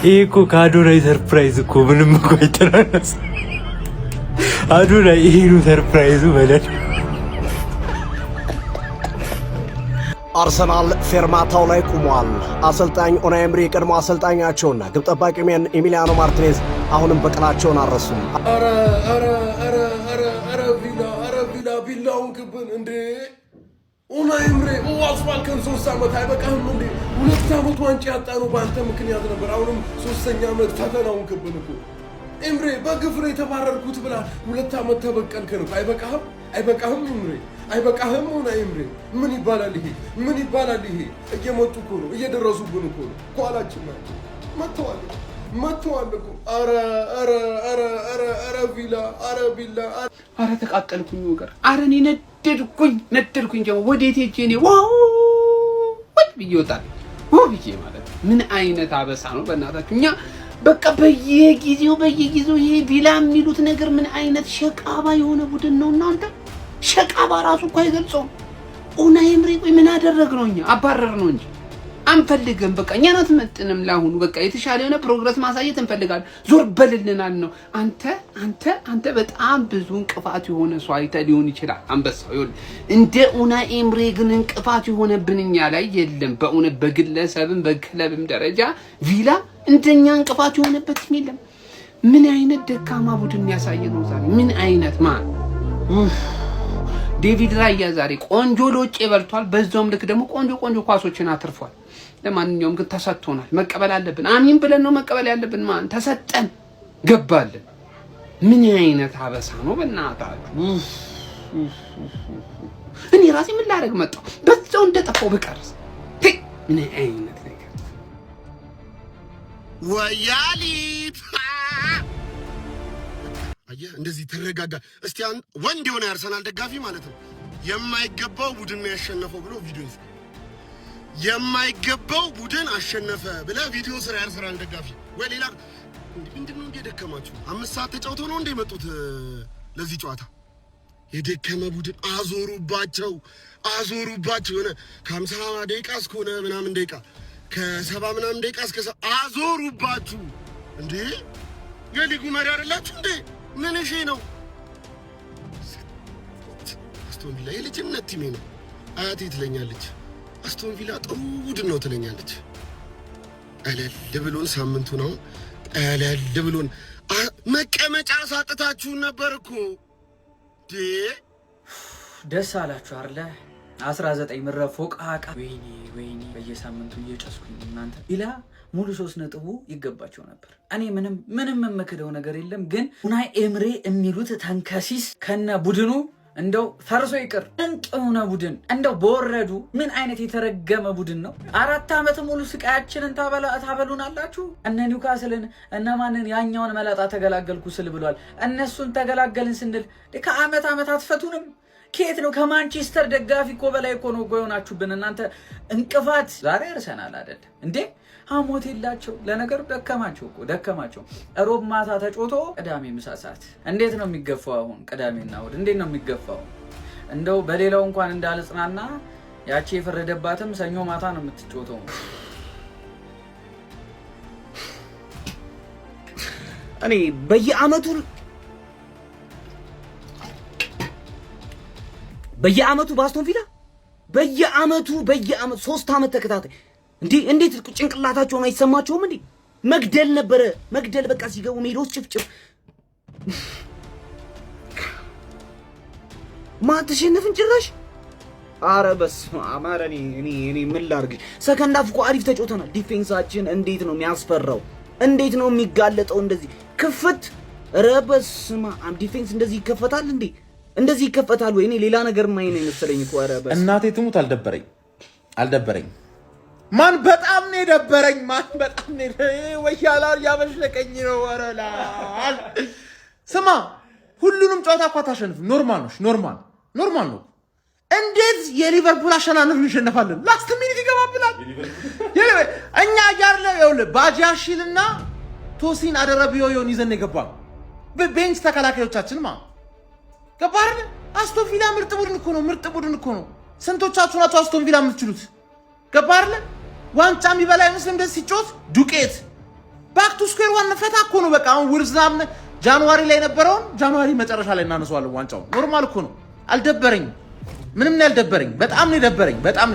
ይሄ እኮ ከአዶናይ surprise እኮ ምንም እኮ አይተናነስ። አዶናይ ይሄ ነው surprise ኡ በለን። አርሰናል ፌርማታው ላይ ቆሟል። አሰልጣኝ ኡናይ ኤምሪ የቀድሞ አሰልጣኛቸውና ግብ ጠባቂ ኤሚሊያኖ ማርቲኔዝ አሁንም በቀላቸውን አልረሱም። ኧረ ኧረ ኧረ ኧረ ኧረ ቪላ፣ ኧረ ቪላ ቪላውን ክብን እንዴ! ኡናይ ኤምሬ አስፋልከን 3 ዓመት አይበቃህም እንዴ? 2 ዓመት ዋንጫ ያጣነው በአንተ ምክንያት ነበር። አሁንም ሶስተኛ ዓመት ፈተናውን ክብን እኮ። ኤምሬ በግፍ ነው የተባረርኩት ብላ 2 ዓመት ተበቀልከን እኮ። አይበቃህም? አይበቃህም ኤምሬ? አይበቃህም ኡናይ ኤምሬ? ምን ይባላል ይሄ? ምን ይባላል ይሄ? እየመጡ እኮ ነው፣ እየደረሱብን እኮ ነው። ከኋላችን ናቸው፣ መጥተዋል፣ መጥተዋል እኮ። ኧረ ኧረ ኧረ ኧረ ኧረ ቪላ፣ ኧረ ቪላ። አረ ተቃጠልኩኝ ወገር። አረ እኔ ነደድኩኝ፣ ነደድኩኝ። ደግሞ ወዴት ሄጄ እኔ wow ብዬ እወጣለሁ? wow ብዬ ማለት ነው። ምን አይነት አበሳ ነው በእናታችሁ? እኛ በቃ በየጊዜው በየጊዜው ይሄ ቪላ የሚሉት ነገር ምን አይነት ሸቃባ የሆነ ቡድን ነው እናንተ? ሸቃባ ራሱ እኮ አይገልጸውም። ኡናይ ኤምሪ ቆይ ምን አደረግ ነው? እኛ አባረር ነው እንጂ አንፈልግም። በቃ እኛን አትመጥንም። ለአሁኑ በቃ የተሻለ የሆነ progress ማሳየት እንፈልጋለን። ዞር በልልናል ነው። አንተ አንተ በጣም ብዙ እንቅፋት የሆነ ሰው አይተህ ሊሆን ይችላል። አንበሳው ይኸውልህ፣ እንደ ኡናይ ኤምሬ ግን እንቅፋት የሆነብን እኛ ላይ የለም። በእውነት በግለሰብም በክለብም ደረጃ ቪላ እንደኛ እንቅፋት የሆነበት የለም። ምን አይነት ደካማ ቡድን ያሳየ ነው ዛሬ? ምን አይነት ማን ዴቪድ ራያ ዛሬ ቆንጆ ሎጬ በልቷል። በዛውም ልክ ደግሞ ቆንጆ ቆንጆ ኳሶችን አትርፏል። ለማንኛውም ግን ተሰጥቶናል፣ መቀበል አለብን። አሚን ብለን ነው መቀበል ያለብን። ማን ተሰጠን ገባልን። ምን አይነት አበሳ ነው በእናታችሁ! እኔ ራሴ ምን ላደርግ መጣሁ? በዛው እንደጠፋው ብቀርስ ምን አይነት ነገር። ወያሊት አየህ፣ እንደዚህ ትረጋጋ። እስቲ ወንድ የሆነ የአርሰናል ደጋፊ ማለት ነው የማይገባው ቡድን ነው ያሸነፈው ብሎ ቪዲዮ ይስራ። የማይገባው ቡድን አሸነፈ ብለህ ቪዲዮ ስራ። የአርሰናል ደጋፊ ወይ ሌላ ምንድን ነው እንዴ የደከማችሁ? 5 ሰዓት ተጫውተው ነው እንደ የመጡት ለዚህ ጨዋታ። የደከመ ቡድን አዞሩባቸው፣ አዞሩባቸው። የሆነ ከ50 ደቂቃ እስከሆነ ምናምን ደቂቃ፣ ከ70 ምናምን ደቂቃ እስከ አዞሩባችሁ። እንዴ የሊጉ መሪ አይደላችሁ እንዴ? ምን እሺ ነው? አስቶን ቪላ የልጅነት team ኤ ነው። አያቴ ትለኛለች፣ አስቶን ቪላ ጥሩ ቡድን ነው ትለኛለች። ቀለል ብሎን ሳምንቱን አሁን ቀለል ብሎን መቀመጫ ሳጥታችሁን ነበር እኮ። ደስ አላችሁ አይደለ? 19 ምረ ፎቃቃ። ወይኔ ወይኔ፣ በየሳምንቱ እየጨስኩኝ እናንተ። ቪላ ሙሉ 3 ነጥቡ ይገባቸው ነበር። እኔ ምንም ምንም የምክደው ነገር የለም። ግን ኡናይ ኤምሬ የሚሉት ተንከሲስ ከነ ቡድኑ እንደው ፈርሶ ይቅር። እንጥ የሆነ ቡድን እንደው በወረዱ። ምን አይነት የተረገመ ቡድን ነው? 4 ዓመት ሙሉ ስቃያችንን ታበሉናላችሁ። እነ ኒውካስልን እነ ማንን ያኛውን መላጣ ተገላገልኩ ስል ብሏል። እነሱን ተገላገልን ስንል ከአመት ዓመት አትፈቱንም። ከየት ነው? ከማንቸስተር ደጋፊ እኮ በላይ እኮ ነው እኮ የሆናችሁብን እናንተ እንቅፋት። ዛሬ አርሰናል አይደል እንዴ? ሐሞት የላቸው። ለነገሩ ደከማቸው እኮ ደከማቸው። ሮብ ማታ ተጮቶ ቅዳሜ ምሳ ሰዓት እንዴት ነው የሚገፋው? አሁን ቅዳሜና እሑድ እንዴት ነው የሚገፋው? እንደው በሌላው እንኳን እንዳልጽናና ያቺ የፈረደባትም ሰኞ ማታ ነው የምትጮተው። እኔ በየአመቱ በየአመቱ በአስቶን ቪላ በየአመቱ በየአመቱ 3 አመት ተከታታይ እንዴ፣ እንዴት ጭንቅላታቸውን አይሰማቸውም እንዴ? መግደል ነበረ መግደል። በቃ ሲገቡ ሜዳ ውስጥ ጭፍጭፍ። ማን ተሸነፍን ጭራሽ? አረ በስመ አብ! ኧረ እኔ ምን ላድርግ? Second half እኮ አሪፍ ተጫውተናል። Defense ኣችን እንዴት ነው የሚያስፈራው? እንዴት ነው የሚጋለጠው? እንደዚህ ክፍት። ኧረ በስመ አብ! Defense እንደዚህ ይከፈታል እንዴ? እንደዚህ ይከፈታል ወይ? እኔ ሌላ ነገር ማይ ነው የመሰለኝ እኮ። ኧረ በስመ እናቴ ትሙት አልደበረኝ፣ አልደበረኝ። ማን በጣም ነው የደበረኝ። ማን በጣም ነው ወያላ ያበሸቀኝ ነው። ኧረ ላል ስማ፣ ሁሉንም ጨዋታ እኮ አታሸንፍም። Normal ነው፣ normal normal ነው። እንዴት የሊቨርፑል አሸናነፍ እንሸነፋለን? Last minute ይገባብናል። እኛ እያለ ይኸውልህ ባጃሺልና ቶሲን አደረቢዮን ይዘን የገባ bench ተከላካዮቻችን ማ ገባ አይደል? አስቶን ቪላ ምርጥ ቡድን እኮ ነው። ምርጥ ቡድን እኮ ነው። ስንቶቻችሁ ናቸው አስቶን ቪላ የምትችሉት? ገባ አይደል? ዋንጫ የሚበላ አይመስልም። ደስ ሲጮት ዱቄት። To square one። ፈታ እኮ ነው። በቃ አሁን ውልቭስ ምናምን January ላይ የነበረውን January መጨረሻ ላይ እናነሳዋለን ዋንጫውን። Normal እኮ ነው። አልደበረኝም። ምንም ነው ያልደበረኝ። በጣም ነው የደበረኝ። በጣም።